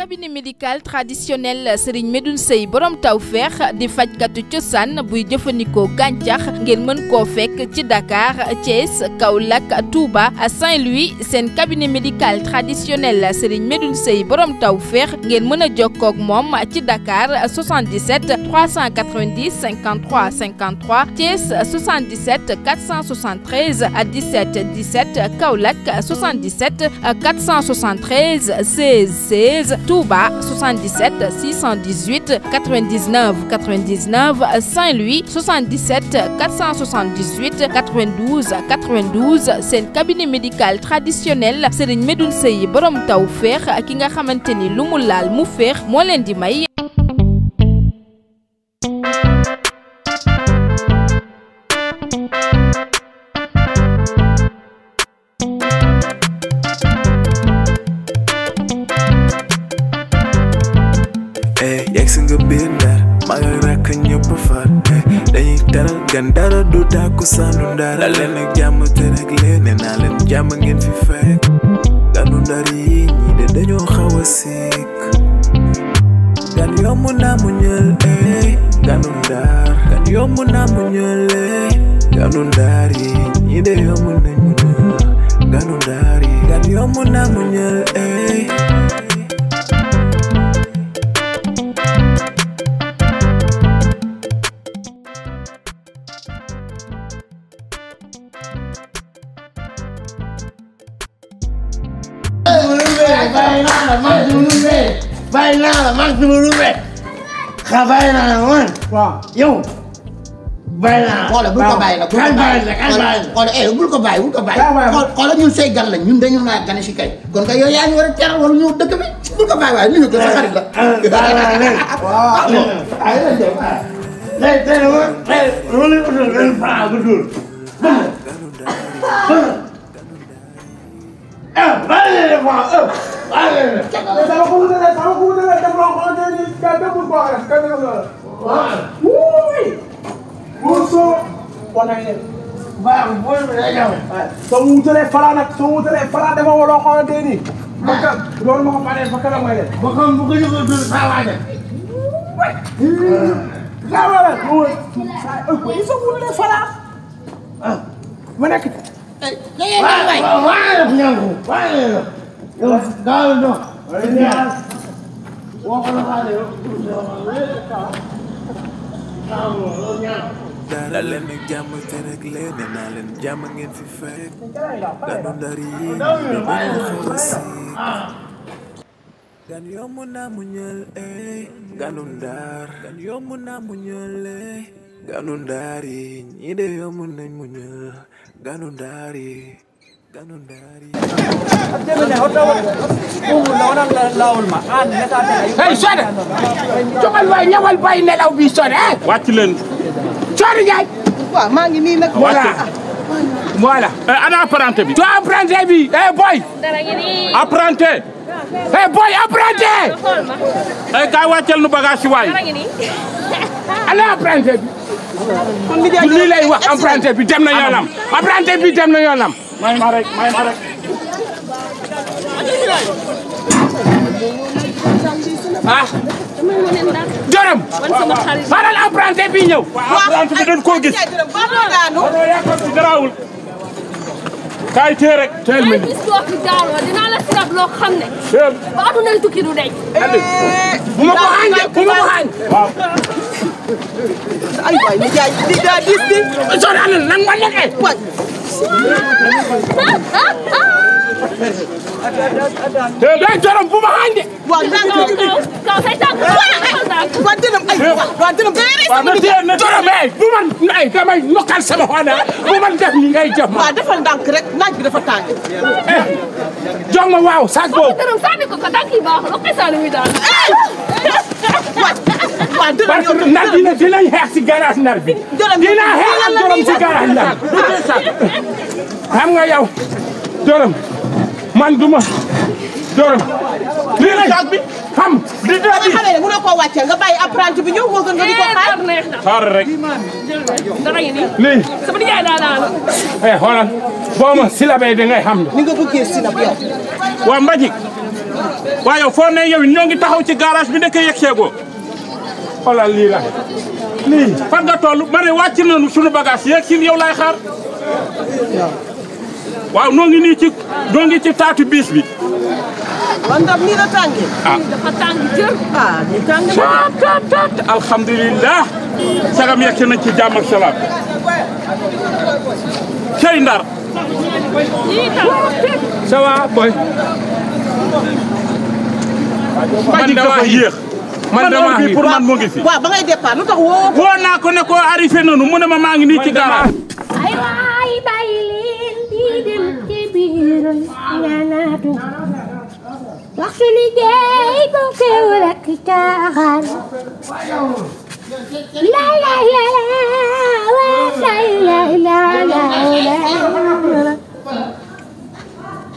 cabinet médical traditionnel Serigne Medoune Seye borom tawfeex di fajkatu cosaan buy jëfandikoo gàncax ngeen mën koo fekk ci Dakar Thiès Kaolack Touba Saint-Louis seen cabinet médical traditionnel Serigne Medoune Seye borom tawfeex ngeen mën a jokkoo ak moom ci Dakar 77 390 53 53 Thiès 77 473 17 17 Kaolack 77 473 16 16 Touba 77 618 99 99 Saint-Louis 77 478 92 92 seen cabinet médical traditionnel Serigne Medoune Seye borom tawfeex ki nga xamante ni lu mu laal mu féex moo leen di may. gan dara du tàkku sanu ndara leen ak jàmm te rek leen nee naa leen jàmm ngeen fi fekk ganu ndar yi ñii de dañoo xaw a sikk gan yomb naa mu ñël ganu ndar gan yomb naa mu ñël ganu ndar yi ñii de yomb nañ mu ñël ganu ndar yi gan yomb naa mu ñël Baila, man, yo. Baila. Xoolal bul ko bàyyi la xoolal bul ko bàyyi xoolal ñun say gan la ñun dañu naa gane si kay kon kay yow yaa ñu war a teral wala ñu dëkk bi bul ko bàyyi waaye ñu ko sa xarit la. dara leen ak jàmm te rek leen nee naa leen jàmm ngeen fi fekk ganu ndar yi dañoo xaw a sikk gan yomb naa mu ñël ganu ndar gan yomb naa mu ñël ganu ndar yi ñii de yomb nañ mu ñël ganu ndar yi ganu ndar yi. Hey, Sode! Jógal waay ñëwal bàyyi nelaw bi Sode eh. wàcc leen. Sode Ndiaye. waaw maa ngi nii nag. Voilà. ana apprenti bi. To apprenti bi eh boy. apprenti. Eh boy apprenti. kay wàccal nu bagage waay. Ana apprenti bi. Lii lay wax apprenti bi dem na yoonam. Apprenti bi dem na yoonam. may ma rek. ah. Jorom. Faral apprenti bi ñëw. apprenti bi dañ koo gis. garaawul. kaay tee rek. teel ma gis ko fi daalo dinaa la sirab loo xam ne. ba aduna yi tukki du dey. bu ma ko xaañee bu ma ko xaañ. waaw. ay waay ni jaay di daa dis di. Sode ana nang ma nekkee. Jorom bu ma xaañ de. kaw say tànk. waa dërëm ay waa dërëm. Jorom bu man ay damay nokkal sama xona bu man def ni ngay jëf ma. waaw defal ndànk rek naaj bi dafa tàng. jox ma waaw sac boobu. dërëm sànni ko tànk yi baaxul ok sànni muy daal. waa dërëm yow ndar dinañ xeex si garage ndar bi. dina xeex ak Jorom si garage ndar. xam nga yow Jorom man duma Jorom lii la sac bi xam di nga xamee ne mënoo koo wàccee nga bàyyi apprenti bi ñëw moo gën nga di ko xaar. xaar rek. dara ngi nii. lii. sama nijaay daal. xoolal boo ma silabee da ngay xam ne. ni nga bëggee silab yow. waa Mbagnick waaye yow foo ne yow ñoo ngi taxaw ci garage bi nekk yegg seegoo. xoolal lii la lii. fan nga toll ma ne wàcc nañu sunu bagage yeeg si yow laay xaar. waaw noo ngi nii ci taatu biis bi. man ndax nii la tàngee. ah dafa tàng jër. ah nii tàng na. alhamdulilah. sagam yegg nañ ci jàmm ak salaam. Cey Ndar. ça va boy. man dafa yéex. man dama fi pour man moo ngi fi. waaw ba ngay départ lu tax woo naa ko ne ko arrivé nañu mu ne ma maa ngi nii ci garage. ay waay bàyyi leen di dem ci biir ñaanatu waxtu liggéey bu feewul ak caaxaan la la la la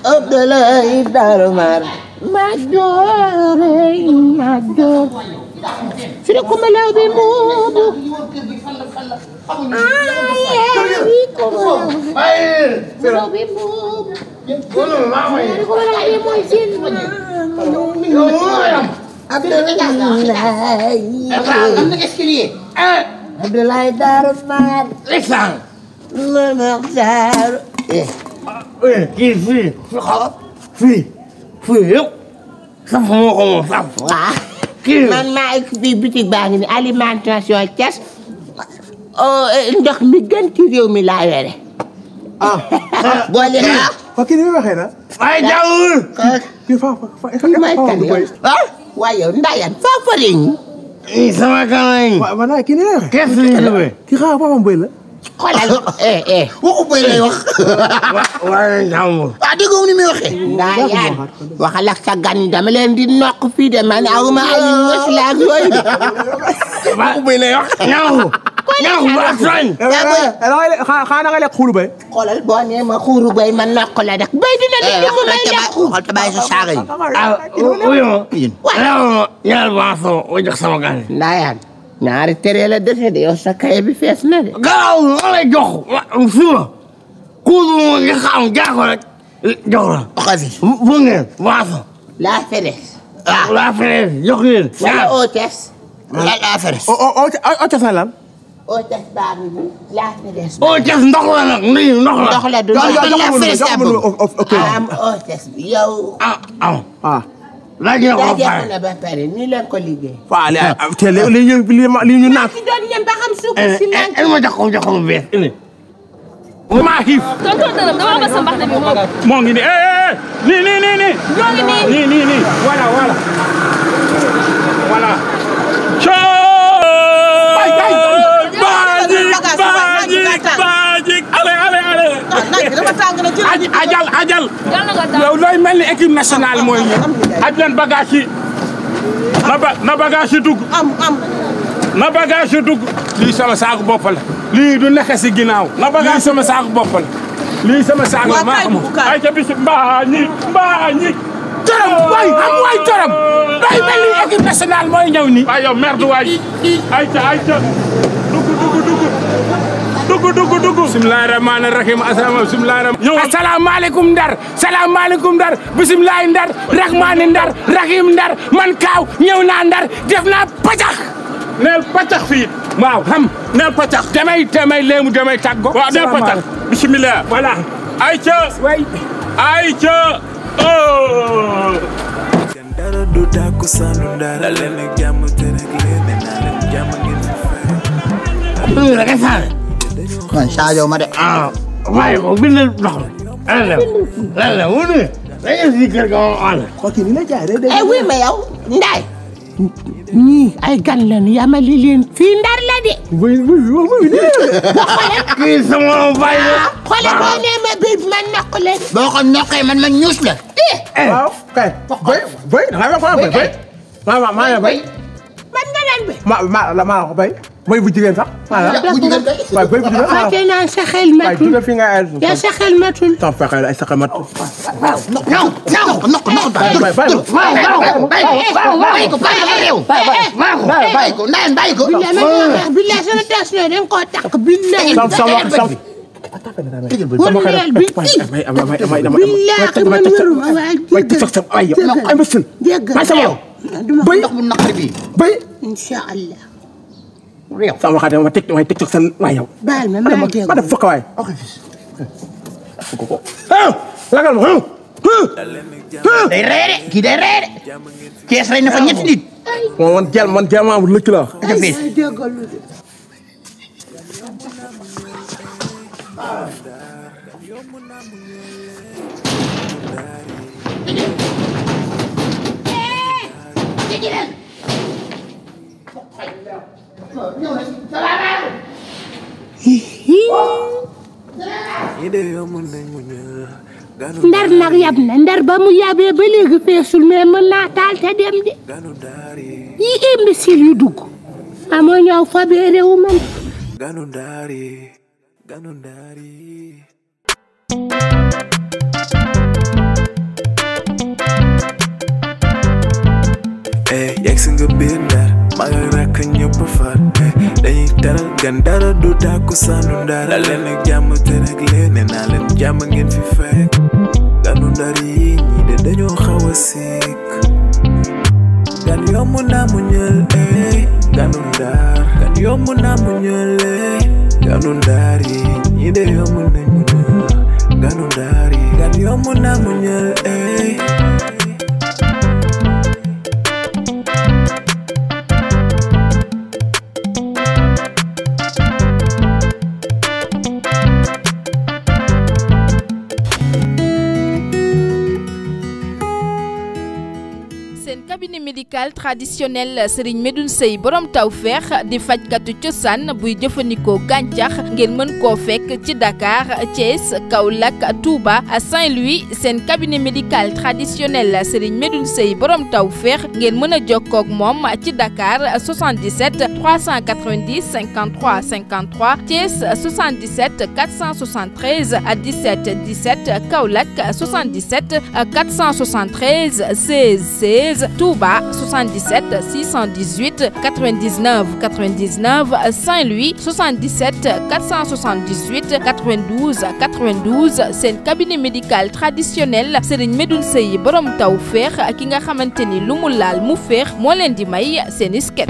Abdoulaye Darmar Madore Sire kuma law bi moodu ay ko law bi moodu Abdoulaye Darmar kii fii yëpp sax moo ko moom sax. waaw man maa ngi bitig baa ngi ni alimentation Thiès ndox mi gën ci réew mi laa yore. boo leen waaw kii ni muy waxee na. ay jawul. kii may kan yow. waaye yow Ndayane faa fële ñu. sama kanam. waaw man kii ni muy waxee. kees bi ñu jógee. kii xaaral ba am bëy la. xoolal waxu bëy lay wax. waaye jàmbur. ah dégg nga ni muy waxee. Ndayane waxal ak sa gan dama leen di nokk fii de man awma ay wëslaak yooyu de. waxu bëy lay wax. ñaw ba soñ. xanaa nga lekk xuulu bay. xoolal boo nee ma xuuru bay ma nokk la rek bay dina li mu may lekk. xool te bàyyi sa saaga yi. ñaar baaxoo o jox sama gan. Ndayane ñaari tere la dese de yow sa kaye bi fees na de. gaaw ma lay jox suba kuudu mo nga xam jaako rek jox la. xasi. bu ngeen baaxoo. la feres. la feres jox leen. wala otes. la feres. o ca lan. otes baa ngi nii la feres. otes ndox la nag ndox la. ndox la du am otes bi yow. laaj nga ko fay na ba pare nii leen ko liggéey. waaw li ñu naan. ci doon ñam ba xam suukar si naan. ma jox ko bu bees maa xiif. tonton Dërëm dama ba sa mbax ne bi moo ngi nii nii. ñoo ngi nii. voilà. Baajik. allez. ajal. yow looy mel ni équipe nationale mooy ñëw. aj leen bagage yi. na bagage yi dugg. na bagage yi dugg. lii sama saaku bopp la. lii du nekk si ginnaaw. na bagage sama saaku bopp la. lii sama saaku la maa xam. ay ca bis mbaa ñi. Torom waay Torom. looy mel ni équipe nationale mooy ñëw nii. waaw yow merde waay. ay ca. dugg. bismillahi rahmani rahim asalaamaaleykum Ndar bismillahi Ndar rahmani Ndar rahim Ndar man kaaw ñëw naa Ndar def naa pacax neel pacax fii waaw xam neel pacax damay léemu damay tàggo waaw neel pacax bismillah voilà ayca dara du takku sanu Ndar la leen ak jàmm te rek leen naa leen jàmm ngeen fi fay man Sadio ma de. waaye ko bindal ndox mi. lan wunu dañuy si kër ga moom àll. kooku ni la jaay de. oui mais yow Nday. ñii ay gan lañu yamali leen fii Ndar la de. kii sama baay la. xoolal boo nee ma bii man nokk leen. boo ko nokkee man ñuus la. waaw kay. bay da nga wax bay. maa bay. man nga naan bay. maa ko bay. mooy bu jigéen sax. bu jigéen bay. waaw bay bu jigéen. waaw tey naa sa xel matul. waaye fi nga ay. yaa sa xel matul. tax fexe ay sa xel matul. bàyyi ko. billahi sama tension dañ koo takk billahi. day reere kii day reere Cees rey na fa ñetti nit man jël ma lëkk la ndar nag yab na ndar ba mu yabee ba léegi feesul mais mën naa taal te dem de yi imbécile yu dugg amoo ñëw fa bee réew man yegsi nga biir ndar maa ngi rakk ñëpp far dañuy teral gan dara du tàkku sanu ndar dal leen ak jàmm te rek leen nee naa leen jàmm ngeen fi fekk ganu ndar yi ñi de dañoo xaw a sikk gan yomb naa mu ñël ganu ndar gan yomb naa mu ñël ganu ndar yi ñi de yomb nañ mu ñël ganu ndar yi gan yomb naa mu ñël cabinet médical traditionnel Serigne Medoune Seye borom tawfeex di fajkatu cosaan buy jëfandikoo gàncax ngeen mën koo fekk ci Dakar Thiès Kaolack Touba Saint-Louis seen cabinet médical traditionnel Serigne Medoune Seye borom tawfeex ngeen mën a jokkoo ak moom ci Dakar 77 390 53 53 Thiès 77 473 17 17 Kaolack 77 473 16 16 Touba 77 618 99 99 Saint-Louis 77 478 92 92 seen cabinet médical traditionnel Serigne Medoune Seye borom tawfeex ki nga xamante ni lu mu laal mu féex moo leen di may seen isket